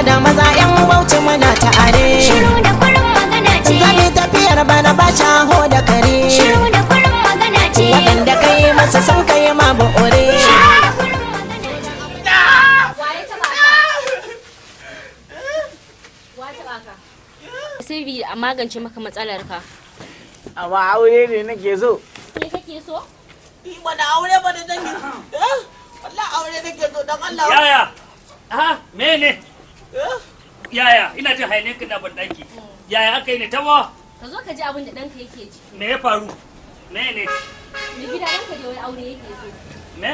Da maza 'yan Bauchi muna tare. Shiru da kurin magana ce. Zamu tafiyar bana ba shaho da kare. Shiru da kurin magana ce. Waɗanda kai masa sun kai ma bo'ore. Shiru da kurin magana ce. Waye taɓa ka? Wa taɓa ka? Sai a magance maka matsalar ka. Amma aure ne nake so. Me kake so? Wani aure ba da zan yi? Eh? Wallahi aure nake so, dan Allah. Yaya? Ha, mene? Yaya? Ina jin hayaniyar na ban daki. Yaya aka yi ne tawa? Ka zo ka ji abin da ɗanka yake ji. Me ya faru? Mene? Mai gida, ɗanka da wai aure yake so. Me?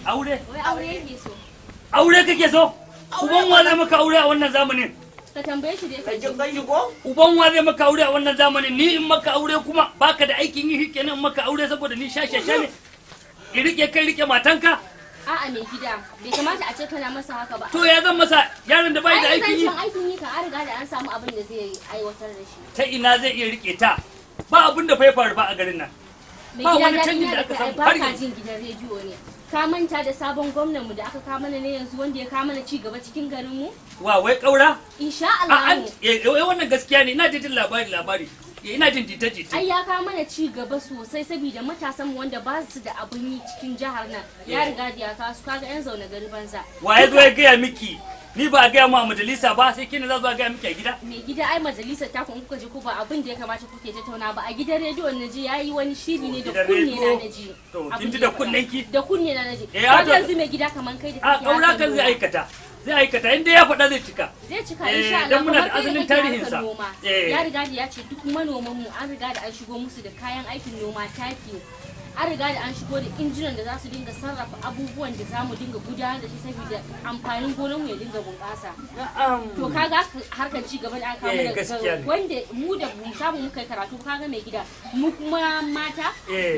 Aure? Wai aure yake so. Aure kake so? Uban wa zai maka aure a wannan zamanin? Ka tambaye shi dai ka Kai ji. Kin gan shi ko? Uban wa zai maka aure a wannan zamanin? Ni in maka aure kuma baka da aikin yi, kenan in maka aure saboda ni shashasha ne. In rike kai, rike matanka? A'a mai gida, bai kamata a ce kana masa haka ba. To ya zan masa, yaron da bai da Ai aikin yi? zancen aikin yi ka an riga da an samu abin da zai aiwatar da shi. Ta ina zai iya rike ta? Ba abin da fa ya faru ba a garin nan. Mai Ba gida, wani daɗi canjin na da da aka kai ai samu ba har ka yanzu. jin gidan rediyo ne. Ka manta da sabon gwamnan mu da aka kawo mana ne yanzu, wanda ya kawo mana ci gaba cikin garin mu? Wa, wai kaura? Insha A Allah. an wannan gaskiya ne, ina jin labari labari. Ina jin jita jita. Ai ya kawo mana ci gaba sosai, saboda matasan mu wanda ba su da abun yi cikin jihar nan ya riga da ya kawo su, kaga yan zaune gari banza. Wa ya zo ya gaya miki? Ni ba a gaya mu a majalisa ba, sai kina za zo a gaya miki a gida? Mai gida, ai majalisar ta ku in kuka je ku ba abin da ya kamata kuke tattauna ba. A gidan rediyo na ji yayi wani shiri ne da Gidan kunne na rediyo? na ji. To, Abin kin ji da da ya faɗa. kunnen ki? Da kunne na na ji. Eh, Kaga yanzu mai gida, kaman kai da A kake kaura harkar kan zai noma. aikata. Zai aikata, inda ya faɗa zai cika. Zai cika Eh, insha Allah. Dan muna Kamar da kai da asalin kake harkar tarihinsa. noma, ya riga da ya ce duk manoman mu an riga da an shigo musu da kayan aikin noma, taki, an riga da an shigo da injinan da za su dinga sarrafa abubuwan da za mu dinga gudanar da shi saboda amfanin gonar mu ya dinga bunƙasa. To kaga harkar ci gaba da aka kawo Eh, mana gaskiya ne. wanda mu da mu samu muka yi karatu, kaga mai gida, mu kuma mata,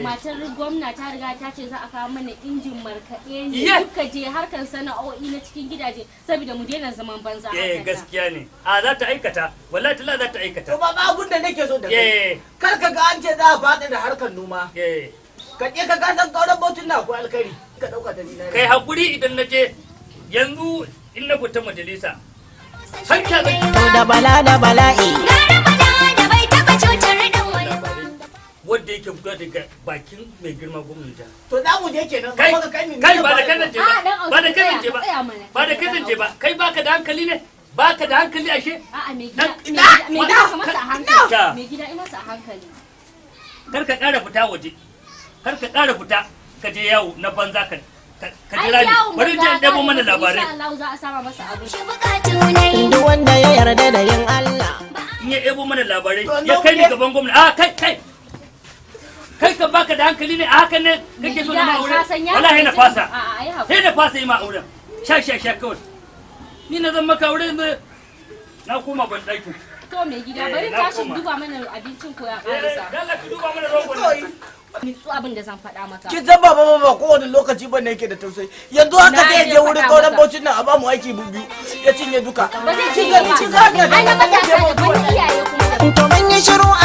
matar gwamna ta riga ta ce za a kawo mana injin markaɗe ne, duka je harkar sana'o'i na cikin gidaje saboda mu daina zaman banza Eh, hakan nan. gaskiya ne. A za ta aikata. Wallahi talla za ta aikata. To baba, abun da nake so da kai. Kar ka ga an ce za a faɗi da harkar noma. Ka je ka san kauran Bautin na akwai alkhairi. Ka ɗauka ta zinari. Kai hakuri, idan na je yanzu in na fita majalisa har ta zan To da bala da bala'i. Gara bala da bai taɓa cutar dan wani ba. Wanda yake fitowa daga bakin mai girma gwamnan jiha. To za mu je kenan. Kai Kuma ka kai ni. kai, ba da kai zan je A, dan ba. Ba da kai zan je auta, ba. tsaya mana. Ba da kai zan je ba. Kai baka da hankali ne? Baka da hankali ashe? A'a mai gida, mai gida, ka masa a hankali. Mai gida, i masa a hankali. Kar ka ƙara fita waje. Kar ka ƙara fita ka je yawo na banza, ka Ai jira ni. yawon Bari banza je in ɗebo mana ƙare masa, labarai. insha Allah za a sama masa abu. Shi bukatu na yi. Duk wanda ya yarda da yin Allah. In ya ɗebo mana labarai To, ya kai ni nan gaban gwamna. A kai kai. Kai kan baka da hankali ne, a hakan ne Mai kake so gida, na ma aure? ka san ya Wallahi na sai- fasa. A'a, ai hakuri. Sai na fasa yi ma auren. Sha sha sha kawai. Ni na zan maka aure yanzu, na koma ban ɗaki. To mai gida, Eh, bari na tashi koma. duba mana abincin ko ya Eh, karasa. dalla ki duba mana rogon nan. Nitsu, abin da zan faɗa maka. Kin san baba ba kowane lokaci bane yake da tausayi. Yanzu haka Na zai je je wurin faɗa kauran maka. Bautin nan a ba mu aiki biyu ya cinye duka. Ba zai cinye ba. Kin ga Ai na matasa daban, na iyaye kuma daban. To mun yi shiru a